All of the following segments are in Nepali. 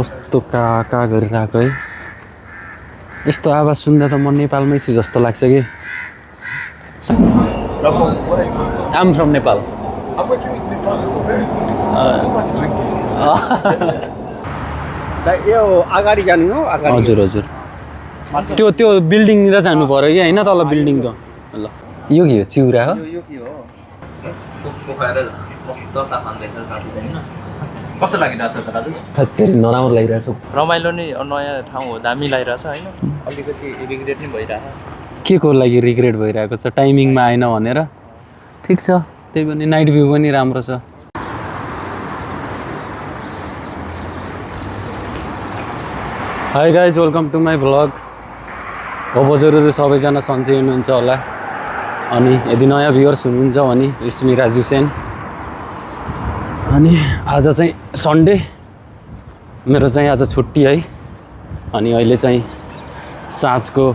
कस्तो का गरिरहेको है। यस्तो आवाज सुन्दा त म नेपालमै छु जस्तो लाग्छ कि। I'm from Nepal. I'm working with Nepal. Very good. Too much drinks. यो अगाडि जानु हो अगाडि हजुर हजुर त्यो बिल्डिङनिर जानु पर्यो कि होइन तल बिल्डिङको ल यो के हो चिउरा हो यो के हो पोखरा कस्तो सफा हुँदैछ साथी हैन कस्तो लागिरहेछ त दाजु थेरै नराम्रो लागिरहेछ रमाइलो नि नयाँ ठाउँ हो दामी लागिरहेछ हैन अलिकति रिग्रेट नि भइरहेछ के को लागि रिग्रेट भइरहेको छ टाइमिङमा आएन भनेर ठिक छ त्यही पनि नाइट भ्यू पनि राम्रो छ hi guys welcome to my vlog अब जरुरी सबैजना सन्चै हुनुहुन्छ होला अनि यदि नयाँ भ्युअर्स हुनुहुन्छ भने इट्स मी राजु सेन अनि आज चाहिँ सन्डे मेरो चाहिँ आज छुट्टी है अनि अहिले चाहिँ साँझको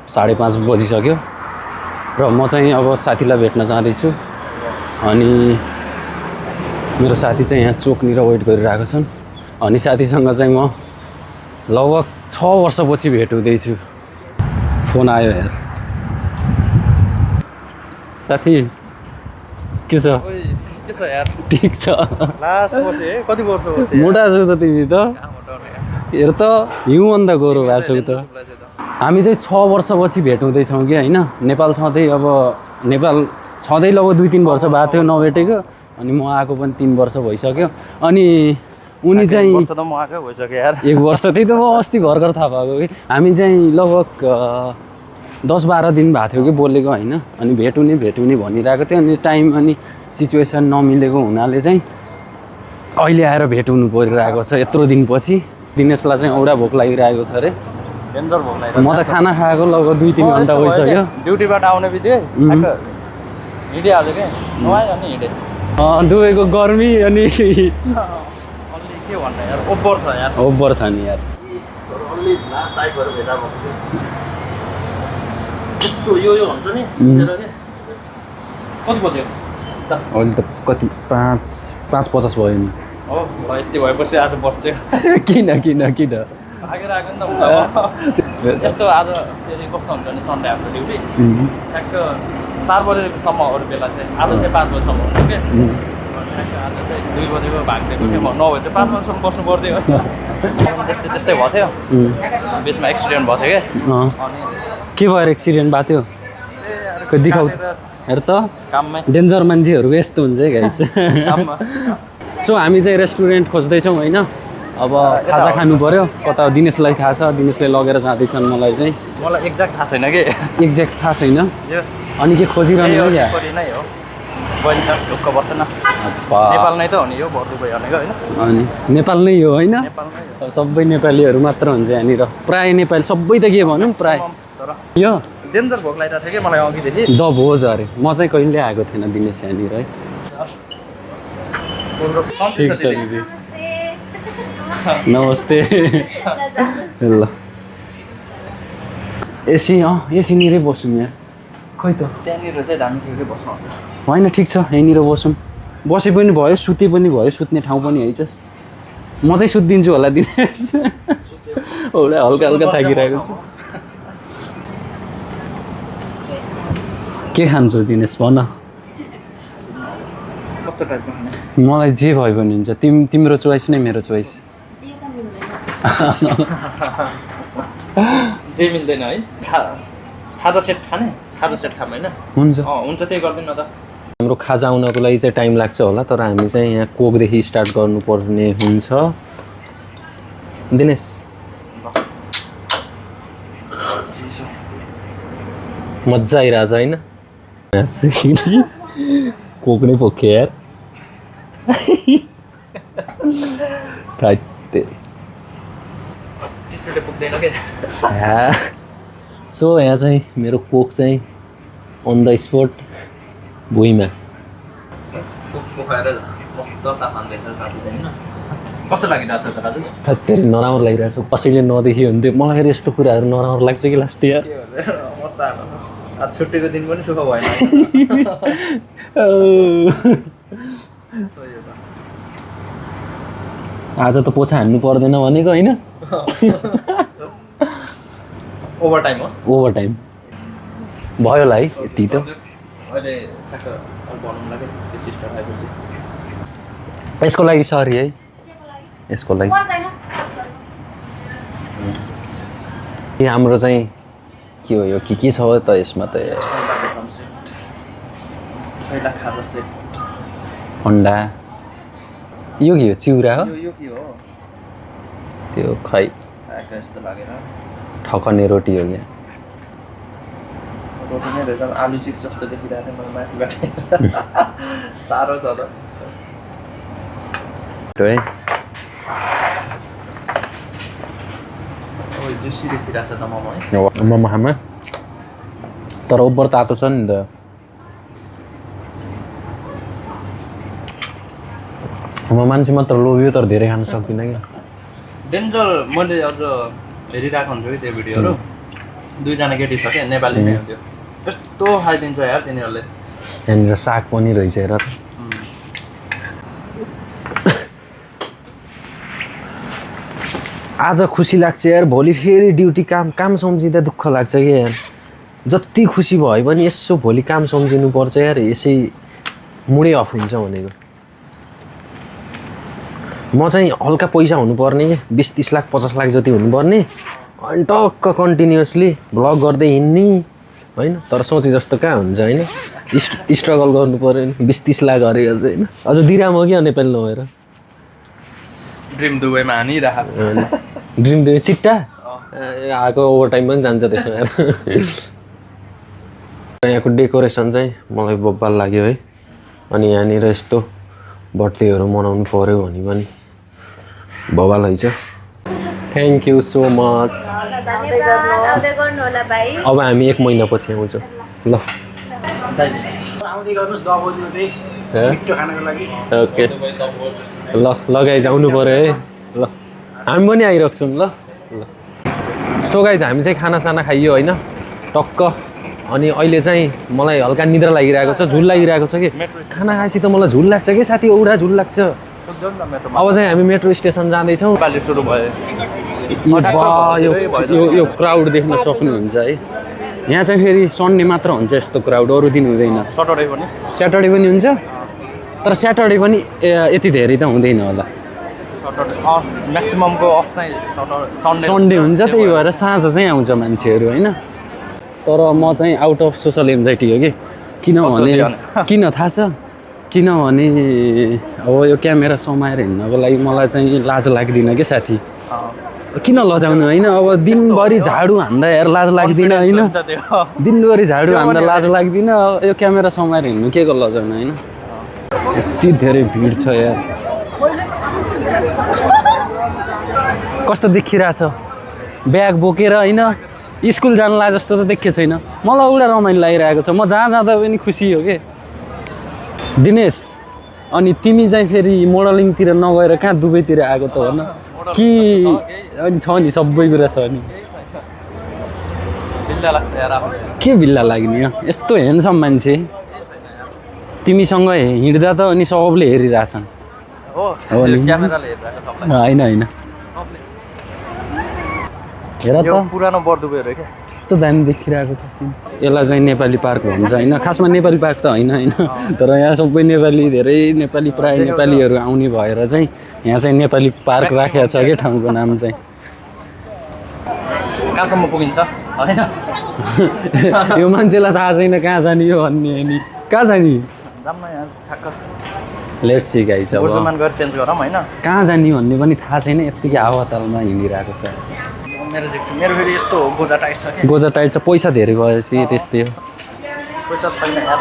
5:30 बजिसक्यो र म चाहिँ अब साथीलाई भेट्न जाँदैछु अनि मेरो साथी चाहिँ यहाँ चोकनिर वेट गरिरहेको छन् अनि साथीसँग चाहिँ म लगभग 6 वर्षपछि भेट हुँदैछु फोन आयो यार साथी के छ यार ठीक छ लास्ट वर्ष है कति वर्ष हो मोटा छौ त तिमी त हेर त हिउँभन्दा गोरो भएको छौ त हामी चाहिँ 6 वर्षपछि भेट हुँदैछौँ कि होइन नेपाल छँदै अब नेपाल छँदै लगभग 2-3 वर्ष भएको थियो नभेटेको अनि म आएको पनि 3 वर्ष भइसक्यो अनि उनी चाहिँ 1 वर्ष त म आएको भइसक्यो यार 1 वर्ष त्यही त म अस्ति भर्खर थाहा भएको कि हामी चाहिँ लगभग 10-12 दिन भएको थियो कि बोलेको होइन अनि भेट हुने भनिरहेको थियो अनि टाइम अनि सिचुएसन नमिलेको हुनाले चाहिँ अहिले आएर भेट हुनु परिरहेको छ यत्रो दिनपछि दिनेशलाई चाहिँ औडा भोक लागिरहेको छ अरे डेन्जर भोक लागिरहेको म त खाना खाएको लगभग 2-3 घन्टा भइसक्यो ड्युटीबाट आउने बित्तिकै हिँडिहाल्यो क्या नुहायो अनि हिँडे दुबईको गर्मी अनि के भन्नु यार ओभर छ यार ओभर छ नि यार अलि लास्ट टाइप भएर भेटा बस्छु यस्तो यो हुन्छ नि कति बज्यो अहिले त कति 5:50 भयो नि हो यति भएपछि आज बज्यो किन भागेर आएको नि त यस्तो आज फेरि कस्तो हुन्छ नि सन्डे हाम्रो ड्युटी ठ्याक्क 4 बजेसम्म अरू बेला चाहिँ आज चाहिँ 5 बजीसम्म हुन्छ क्या आज चाहिँ 2 बजेको भागिदिएको थिएँ म 9 बजे 5 बजीसम्म बस्नु पर्थ्यो त्यस्तै भएको थियो बिचमा एक्सिडेन्ट भएको थियो क्या अनि के भएर एक्सिडेन्ट भएको थियो देखाउ हेर त काममै डेन्जर मान्छेहरूको यस्तो हुन्छ है गाइस सो हामी चाहिँ रेस्टुरेन्ट खोज्दैछौँ होइन अब खाजा खानु पर्यो कता दिनेशलाई थाहा छ दिनेशले लगेर जाँदैछन् मलाई चाहिँ मलाई एक्ज्याक्ट थाहा छैन कि एक्ज्याक्ट थाहा छैन अनि के खोजिरहनु हो या नै हो बहिनी त ढुक्क बस्छ न नेपाल नै त हो नि यो भर्दुको भनेको होइन अनि नेपाल नै हो होइन सबै नेपालीहरू मात्र हुन्छ यहाँनिर प्राय नेपाली सबै त के भनौँ प्राय यो डेन्जर भोक लागिरहेको थियो कि मलाई अघिदेखि द भोज अरे म चाहिँ कहिले आएको थिएन दिनेश यहाँनिर है ठिक छ दिदी नमस्ते ल एसीनिरै बसौँ यहाँ खै त त्यहाँनिर चाहिँ दामी थियो कि बस्नु होइन ठिक छ यहीँनिर बसौँ बसे पनि भयो सुते पनि भयो सुत्ने ठाउँ पनि है म चाहिँ सुत्दिन्छु होला दिनेश एउटा हल्का थाकिरहेको छु के खान्छौ दिनेश भन कस्तो टाइपको खाने मलाई जे भयो भने हुन्छ तिम्रो चोइस नै मेरो चोइस जे मिल्दैन है खाजा सेट खाने खाजा सेट खाम होइन हुन्छ हुन्छ त्यही गरिदिनु न त हाम्रो खाजा आउनको लागि चाहिँ टाइम लाग्छ होला तर हामी चाहिँ यहाँ कोकदेखि स्टार्ट गर्नुपर्ने हुन्छ दिनेश मजा आइरहेछ होइन कोक नै पोख्यो यार सो यहाँ चाहिँ मेरो कोक चाहिँ अन द स्पोट भुइँमा कस्तो लागिरहेछ त दाजु थेरै नराम्रो लागिरहेछ कसैले नदेखियो भने चाहिँ मलाई यस्तो कुराहरू नराम्रो लाग्छ कि लास्ट इयर आज छुट्टीको दिन पनि सुख भएन आज त पोछा हान्नु पर्दैन भनेको होइन ओभर टाइम हो ओभर टाइम भयो होला है यति त अहिले ठ्याक्क भनौँ लाग्यो त्यो सिस्टर आएपछि यसको लागि सरी है यसको लागि यो हाम्रो चाहिँ के हो यो के छ त यसमा त छैला खाजा सेट अन्डा यो के हो चिउरा हो यो के हो त्यो खै आएको यस्तो लागेर ठकने रोटी हो क्या रोटी नै रहेछ आलु चिप्स जस्तो देखिरहेको थियो मलाई माथिबाट साह्रो छ त है जुसी देखिरहेको छ त मोमो है मोमो खामा तर ओभर तातो छ नि त म मान्छे मात्र लोभियो तर धेरै खान सक्दिनँ क्या डेन्जर मैले अझ हेरिरहेको हुन्छु कि त्यो भिडियोहरू दुईजना केटी छ क्या नेपाली नै हुन्थ्यो यस्तो खाइदिन्छ यार तिनीहरूले यहाँनिर साग पनि रहेछ हेर त आज खुसी लाग्छ यार भोलि फेरि ड्युटी काम सम्झिँदा दुःख लाग्छ कि यार जति खुसी भए पनि यसो भोलि काम सम्झिनु पर्छ यार यसै मुडै अफ हुन्छ भनेको म चाहिँ हल्का पैसा हुनुपर्ने कि 20-30 लाख 50 लाख जति हुनुपर्ने अनि टक्क कन्टिन्युसली भ्लग गर्दै हिँड्ने होइन तर सोचे जस्तो कहाँ हुन्छ होइन स्ट्रगल गर्नु पऱ्यो नि 20-30 लाख अरे अझ होइन अझ दिराम हो क्या नेपाली नभएर ड्रिम दुबईमा हानिरह ड्रिम दियो चिट्टा आएको ओभर टाइम पनि जान्छ त्यसमा यार यहाँको डेकोरेसन चाहिँ मलाई बब्बाल लाग्यो है अनि यहाँनिर यस्तो बर्थडेहरू मनाउनु पऱ्यो भने पनि बब्बाल है छ थ्याङ्क यू सो मच अब हामी 1 महिनापछि आउँछौँ ल ओके ल गाइज आउनु पऱ्यो है ल हामी पनि आइरहेको ल सो गाइज हामी चाहिँ खानासाना खाइयो होइन टक्क अनि अहिले चाहिँ मलाई हल्का निद्रा लागिरहेको छ झुल लागिरहेको छ कि खाना खाएपछि त मलाई झुल लाग्छ कि साथी औडा झुल लाग्छ अब चाहिँ हामी मेट्रो स्टेसन जाँदैछौँ सुरु भयो यो क्राउड देख्न सक्नुहुन्छ है यहाँ चाहिँ फेरि सन्डे मात्र हुन्छ यस्तो क्राउड अरू दिन हुँदैन स्याटरडे पनि हुन्छ तर स्याटरडे पनि यति धेरै त हुँदैन होला म्याक्सिममको अफ चाहिँ सन्डे हुन्छ त्यही भएर साँझ चाहिँ आउँछ मान्छेहरू होइन तर म चाहिँ आउट अफ सोसल एन्जाइटी हो कि किनभने किन थाहा छ किनभने अब यो क्यामेरा समाएर हिँड्नको लागि मलाई चाहिँ लाज लाग्दिनँ कि साथी किन लजाउनु होइन अब दिनभरि झाडु हान्दा यार लाज लाग्दिनँ होइन दिनभरि झाडु हान्दा लाज लाग्दिनँ यो क्यामेरा समाएर हिँड्नु के को लजाउनु होइन यति धेरै भिड छ यार कस्तो देखिरहेछ ब्याग बोकेर होइन स्कुल जानु लाग जस्तो त देखेको छैन मलाई उडा रमाइलो लागिरहेको छ म जहाँ जाँदा पनि खुसी हो कि दिनेश अनि तिमी चाहिँ फेरि मोडलिङतिर नगएर कहाँ दुबईतिर आएको त भन कि अनि छ नि सबै कुरा छ नि के बिल्ला लाग्ने हो यस्तो हेर्छम मान्छे तिमीसँग हिँड्दा त अनि सबले हेरिरहेछन् होइन होइन हेर त पुरानो बर्दुबेहरू क्या यस्तो दामी देखिरहेको छ यसलाई चाहिँ नेपाली पार्क भन्छ होइन खासमा नेपाली पार्क त होइन होइन तर यहाँ सबै नेपाली धेरै नेपाली प्राय नेपालीहरू आउने भएर चाहिँ यहाँ चाहिँ नेपाली पार्क राखेको छ कि ठाउँको नाम चाहिँ कहाँसम्म पुगिन्छ होइन यो मान्छेलाई थाहा छैन कहाँ जाने हो भन्ने अनि कहाँ जाने लेट्स सी गाइस अब चेन्ज गरौँ होइन कहाँ जाने भन्ने पनि थाहा छैन यत्तिकै हावातालमा हिँडिरहेको छ मेरो फेरि यस्तो गोजा टाइट छ कि गोजा टाइट छ पैसा धेरै भएपछि त्यस्तै हो पैसा छैन यार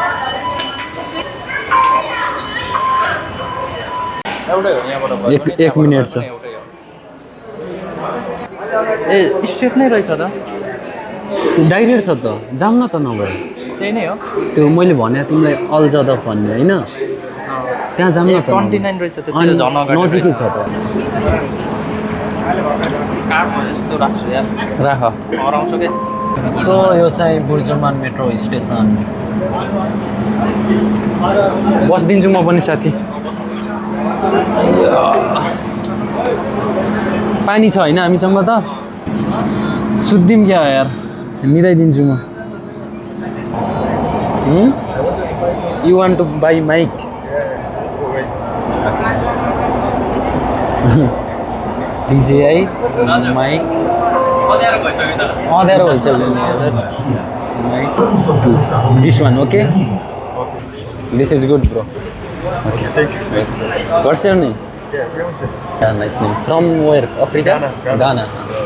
एउटै हो यहाँबाट एक मिनट छ ए स्ट्रेट नै रहेछ त डाइरेक्ट छ त जाऊँ न त नभए त्यही नै हो त्यो मैले भने तिमीलाई अल्जदफ भन्ने होइन त्यहाँ जाऊँ न त 29 रहेछ त्यो नजिकै छ त यस्तो राख्छु यार राख हराउँछु के सो यो चाहिँ बुर्जुमान मेट्रो स्टेसन बसिदिन्छु म पनि साथी पानी छ होइन हामीसँग त सुत्दिम क्या हो यार मिलाइदिन्छु म you want to buy mic DJI mic अँध्यारो भइसक्यो नि mic this one okay this is good bro Okay, thank you. What's your name? Yeah, we will see. Nice name. From where? Africa? Ghana. Ghana.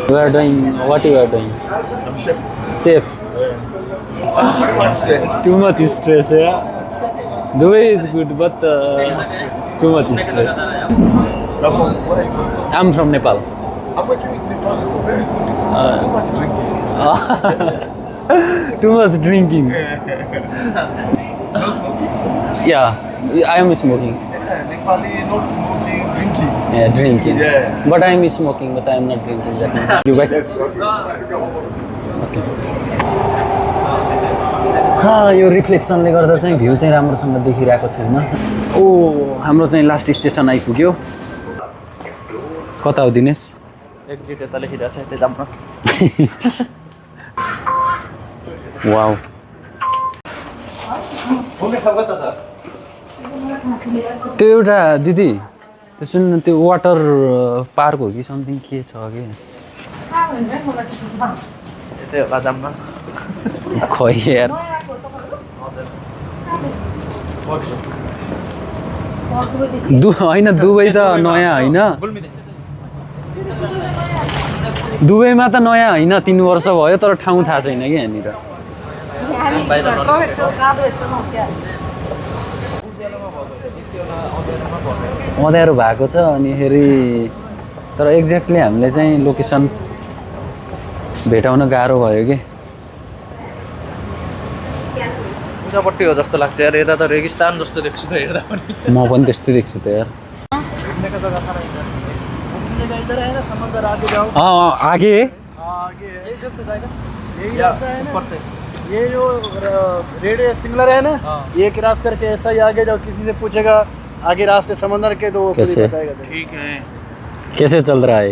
You are doing what you are doing? I'm chef. Safe. Too much stress. Too much stress, yeah. Dubai is good, but too much stress. Now from where are you from? I'm from Nepal. I'm working with Nepal. Very good. Too much drinking. Too much drinking. No smoking. Yeah, I am smoking. Yeah, Nepali not smoking, drinking. Yeah, drinking. Yeah. But I am smoking, but I am not drinking that much. You guys? Okay. यो रिफ्लेक्सनले गर्दा चाहिँ भ्यू चाहिँ राम्रोसँग देखिरहेको छैन ओ हाम्रो चाहिँ लास्ट स्टेसन आइपुग्यो कता हो दिनेश एक्जिट यता लेखिरहेको छ यतै जाऊँ न वाउ त्यो एउटा दिदी त्यो सुन्नु त्यो वाटर पार्क हो कि समथिङ के छ कि यतै होला जाऊँ न खै यार होइन दुबई त नयाँ होइन दुबईमा त नयाँ होइन 3 वर्ष भयो तर ठाउँ थाहा छैन कि यहाँनिर अँध्यारो भएको छ अनि फेरि तर एक्ज्याक्टली हामीले चाहिँ लोकेसन भेटाउन गाह्रो भयो कि उतापट्टि हो जस्तो लाग्छ यार यता त रेगिस्तान जस्तो देख्छु त हेर्दा पनि म पनि त्यस्तै देख्छु त यार घुम्नेको जग्गा छ रहेछ घुम्ने का इधर है ना समंदर आगे जाओ आगे आगे है यही सबसे जाएगा यही रास्ता है ना ये जो रेड सिंगलर है ना ये क्रॉस करके ऐसा ही आगे जाओ किसी से पूछेगा आगे रास्ते समंदर के तो वो खुद ही बताएगा ठीक है कैसे चल रहा है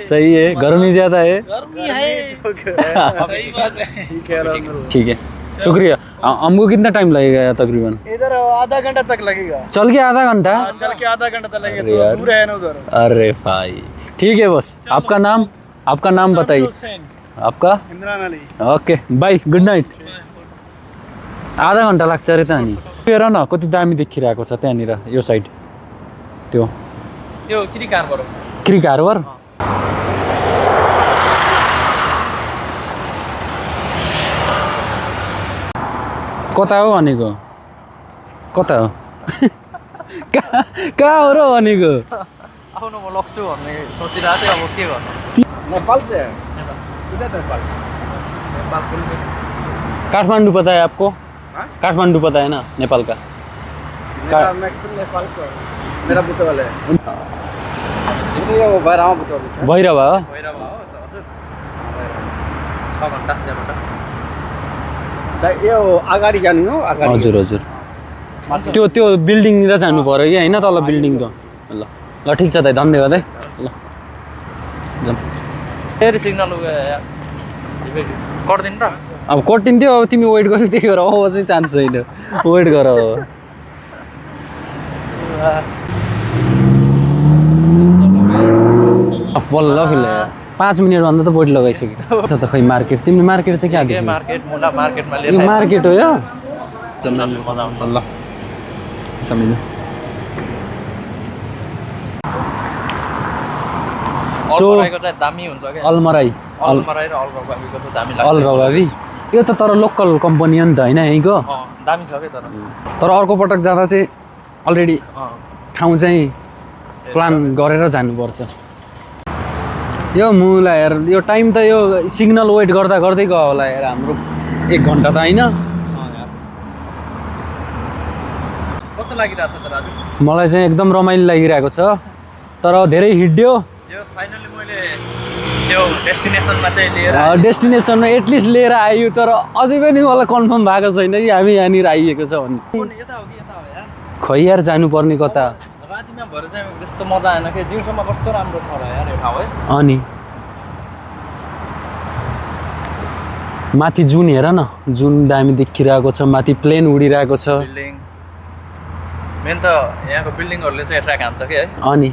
सही है गर्मी ज्यादा है गर्मी है सही बात है ठीक है शुक्रिया हमको कितना टाइम लगेगा तकरीबन इधर आधा घंटा तक लगेगा चल के आधा घंटा चल के आधा घंटा तक लगेगा अरे यार। दूर है ना उधर अरे भाई ठीक है बस आपका नाम बताइए आपका Imran Ali okay by good night आधा घन्टा लाग्छ अरे त अनि हेर न कति दामी देखिरहेको छ त्यहाँनिर यो साइड त्यो त्यो किरी कार गरौ क्रिक हार्बर कता हो भनेको कता हो कहाँ हो र भनेको आउनु म लग्छु भन्ने सोचिरहेको थिएँ अब के गर्नु नेपाल से है? काठमांडू पता है आपको काठमांडू पता है ना नेपाल का नेपाल का मेरा बुते वाला है ये वो भैरवा बुते वाला भैरवा हो भैरवा हो त हजुर 6 घण्टा त्यहाँबाट यो अगाडि जानु हो अगाडि हजुर हजुर त्यो बिल्डिङ र जानु पर्यो कि होइन तल बिल्डिङको ल ल ठिक छ त धन्यवाद है ल जाउँ फेरि सिग्नल कट्दिनु र अब कटिन्थ्यो अब तिमी वेट गर्नु त्यही भएर अब चाहिँ चान्स छैन वेट गर अब बल्ल फिल 5 मिनटभन्दा त बोर्ड लगाइसक्यो छ त खै मार्केट तिमीले मार्केट चाहिँ क्या देख्यौ मार्केट मुला मार्केटमा यो मार्केट हो यो मजा आउँछ ल समिल अलमराईको चाहिँ दामी हुन्छ क्या अलमराई अलमराई र अलरबाबीको चाहिँ दामी लाग्छ अलरबाबी यो त तर लोकल कम्पनी हो नि त होइन यहीँको दामी छ क्या तर अर्को पटक जाँदा चाहिँ अलरेडी ठाउँ चाहिँ प्लान गरेर जानुपर्छ यो मुला यार यो टाइम त यो सिग्नल वेट गर्दा गर्दै गयो होला यार हाम्रो 1 घन्टा त होइन कस्तो लागिरहेको छ त राजु मलाई चाहिँ एकदम रमाइलो लागिरहेको छ तर धेरै हिड्यो फाइनली मैले त्यो डेस्टिनेसनमा चाहिँ लिएर डेस्टिनेसनमा एटलिस्ट लिएर आयो तर अझै पनि मलाई कन्फर्म भएको छैन कि हामी यहाँनिर आइएको छ भन्ने यता हो कि यता हो यार खै यार जानुपर्ने कता रातिमा यहाँ भएर चाहिँ त्यस्तो मजा आएन कि दिउँसोमा कस्तो राम्रो छ र यार यो ठाउँ है अनि माथि जुन हेर न जुन दामी देखिरहेको छ माथि प्लेन उडिरहेको छ बिल्डिङ मेन त यहाँको बिल्डिङहरूले चाहिँ एट्र्याक्ट हान्छ कि है अनि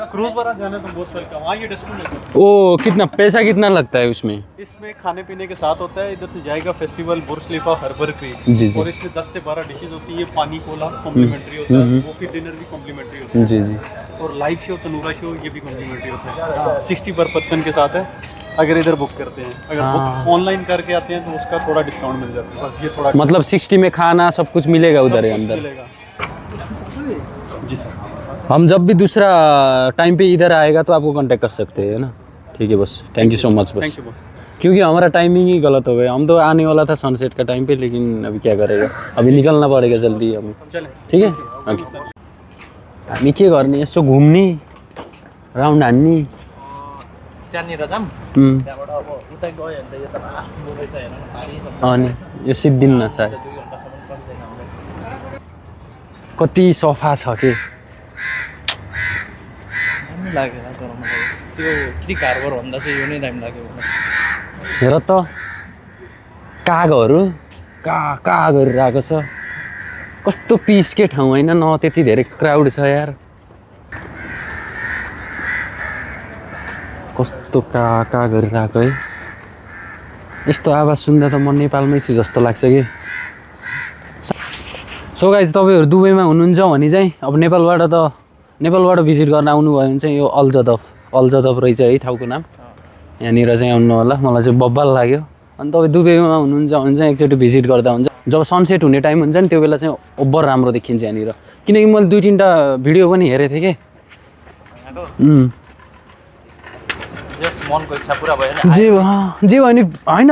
क्रूज पर जाना तो मोस्ट वेलकम। हाँ ये डेस्टिनेशन ओ कितना पैसा कितना लगता है उसमें इसमें खाने पीने के साथ होता है। इधर से जाएगा फेस्टिवल बुर्ज खलीफा हर्बर क्रीक जी, जी। और इसमें 10 से 12 डिशेज होती है। पानी कोला कॉम्प्लीमेंट्री होता है, कॉफी डिनर भी कॉम्प्लीमेंट्री होता है जी जी और लाइव शो तनूरा शो ये भी कॉम्प्लीमेंट्री होता है। 60 पर पर्सन के साथ है अगर इधर बुक करते हैं। अगर बुक ऑनलाइन करके आते हैं तो उसका थोड़ा डिस्काउंट मिल जाता है। बस ये थोड़ा मतलब 60 में खाना सब कुछ मिलेगा उधर है अंदर। मिलेगा। जी सर हम जब भी दूसरा टाइम पे इधर आएगा तो आपको कांटेक्ट कर सकते हैं ना। ठीक है बस थैंक यू सो मच बस थैंक यू बस। क्योंकि हमारा टाइमिंग ही गलत हो गया। हम तो आने वाला था सनसेट का टाइम पे लेकिन अभी क्या करेगा अभी निकलना पड़ेगा जल्दी हमें। चलें ठीक है ओके हामी के गर्ने यसो घुम्ने राउन्ड हान्ने त्यहाँनिर जाऊँ उम्, त्यहाँबाट अब उता गयो भने त यो त लास्ट रहेछ हेर न भारी छ अनि यो सिद्धिन्न सायद 2 घन्टासम्म सक्दैन हाम्रो कति सफा छ के दामी लाग्यो तर मलाई त्यो क्रिक हार्बर भन्दा चाहिँ यो नै दामी लाग्यो मलाई हेर त कागहरू का गरिरहेको छ कस्तो पिसकै ठाउँ होइन न त्यति धेरै क्राउड छ यार कस्तो का गरिरहेको है यस्तो आवाज सुन्दा त म नेपालमै छु जस्तो लाग्छ कि सो गाइज तपाईँहरू दुबईमा हुनुहुन्छ भने चाहिँ अब नेपालबाट भिजिट गर्न आउनुभयो भने चाहिँ यो अल्जदफ रहेछ है ठाउँको नाम यहाँनिर चाहिँ आउनु होला मलाई चाहिँ बब्बाल लाग्यो अनि तपाईँ दुबईमा हुनुहुन्छ भने चाहिँ एकचोटि भिजिट गर्दा हुन्छ जब सनसेट हुने टाइम हुन्छ नि त्यो बेला चाहिँ ओभर राम्रो देखिन्छ यहाँनिर किनकि मैले 2-3टा भिडियो पनि हेरेको थिएँ कि मनको इच्छा पुरा भयो नि जे भयो नि होइन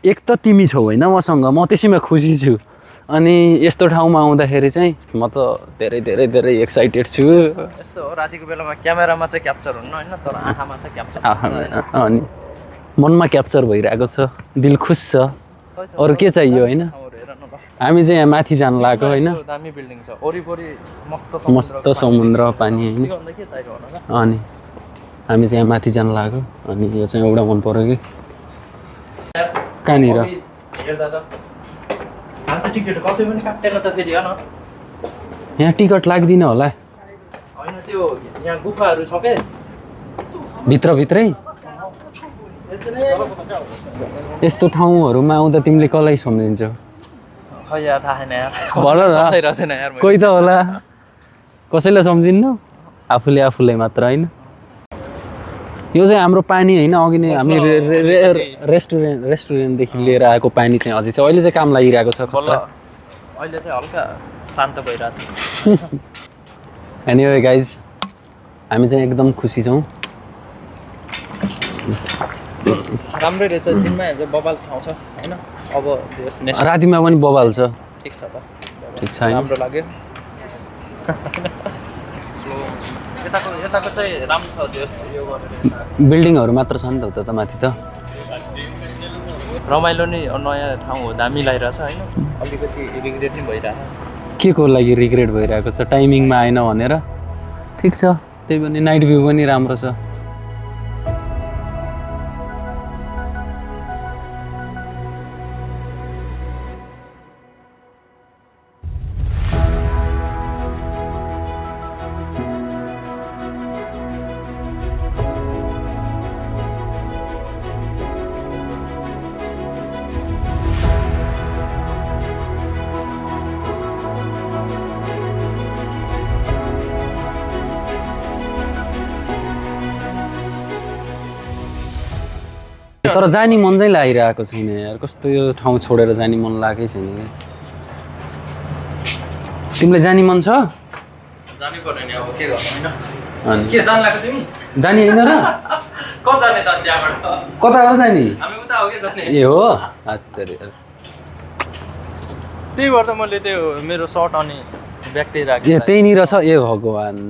एक त तिमी छौ होइन मसँग म त्यसैमा खुसी छु अनि यस्तो ठाउँमा आउँदाखेरि चाहिँ म त धेरै धेरै धेरै एक्साइटेड छु यस्तो हो रातिको बेलामा क्यामेरामा चाहिँ क्याप्चर हुन्न होइन तर आँखामा चाहिँ क्याप्चर अनि मनमा क्याप्चर भइरहेको छ दिल खुस छ अरू के चाहियो होइन हामी चाहिँ यहाँ माथि जानु लाग्यो होइन दामी बिल्डिङ छ वरिपरि मस्त समुद्र पानी होइन के चाहियो होला अनि हामी चाहिँ यहाँ माथि जानु लाग्यो अनि यो चाहिँ एउटा मन पर्यो कि कहाँनिर हेर्दा त अन्त टिकट कतै पनि काट्दैन त फेरि हेर्न यहाँ टिकट लाग्दिन होला होइन त्यो यहाँ गुफाहरू छ के भित्रभित्रै यस्तो ठाउँहरूमा आउँदा तिमीले कसलाई सम्झिन्छौ खै यार थाहा छैन यार भन न रहेछ यार कोही त होला कसैलाई सम्झिन्न आफूले मात्र होइन यो चाहिँ हाम्रो पानी होइन अघि नै हामी रेस्टुरेन्टदेखि लिएर आएको पानी चाहिँ अझै छ अहिले चाहिँ काम लागिरहेको छ खतरा अहिले चाहिँ हल्का शान्त भइरहेछ एनिवे गाइज हामी चाहिँ एकदम खुसी छौँ राम्रै रहेछ दिनमा हेर्दा बबाल ठाउँ छ होइन अब रातिमा पनि बबाल छ ठिक छ त ठिक छ होइन राम्रो लाग्यो यताको चाहिँ राम्रो छ यो गरेर बिल्डिङहरू मात्र छ नि त उता त माथि त रमाइलो नै नयाँ ठाउँ हो दामी लागिरहेछ होइन अलिकति रिग्रेट नै भइरहेछ के को लागि रिग्रेट भइरहेको छ टाइमिङमा आएन भनेर ठिक छ त्यही पनि नाइट भ्यू पनि राम्रो छ तर जानी मन चाहिँ लागिरहेको छैन यार कस्तो यो ठाउँ छोडेर जानी मन लागेकै छैन क्या तिमीलाई जानी मन छ जानै पर्यो नि अब के गर्नु होइन अनि के जान लाग्यो तिमी जानी होइन र कता जाने त त्यहाँबाट कता हो जानी हामी उता हो के जाने ए हो हत्तेरी त्यही भएर त मैले त्यो मेरो सर्ट अनि ब्याग त्यही राखेँ ए त्यहीँनिर छ ए भगवान्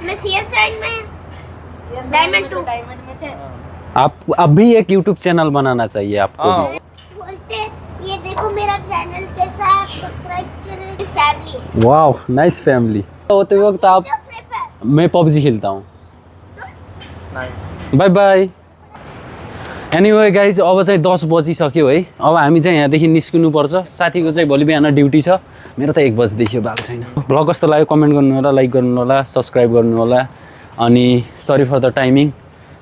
मैं सीएस साइड में डायमंड 2 आप अब भी एक यूट्यूब चैनल बनाना चाहिए आपको भी। बोलते ये देखो मेरा चैनल कैसा है सब्सक्राइब करें फैमिली। Wow nice family. होते वक्त आप फ्री फायर। मैं पबजी खेलता हूँ। नाइ बाई बाई। एनिवे गाइज अब चाहिँ 10 बजिसक्यो है। अब हामी चाहिँ यहाँदेखि निस्किनुपर्छ। साथीको चाहिँ भोलि बिहान ड्युटी छ। मेरो त 1 बजीदेखि भएको छैन। भ्लग कस्तो लाग्यो कमेन्ट गर्नु होला, लाइक गर्नु होला, सब्सक्राइब गर्नु होला। अनि सरी फर द टाइमिङ।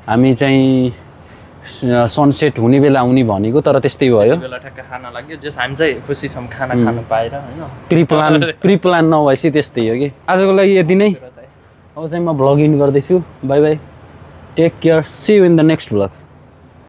हामी चाहिँ सनसेट हुने बेला आउने भनेको तर त्यस्तै भयो। बेला ठ्याक्क खाना लाग्यो जस हामी चाहिँ खुसी छौँ खाना खानु पाएर हैन। प्री प्लान नभएपछि त्यस्तै हो कि। आजको लागि यति नै। अब चाहिँ म भ्लग इन गर्दैछु। Bye bye. Take care. See you in the next vlog.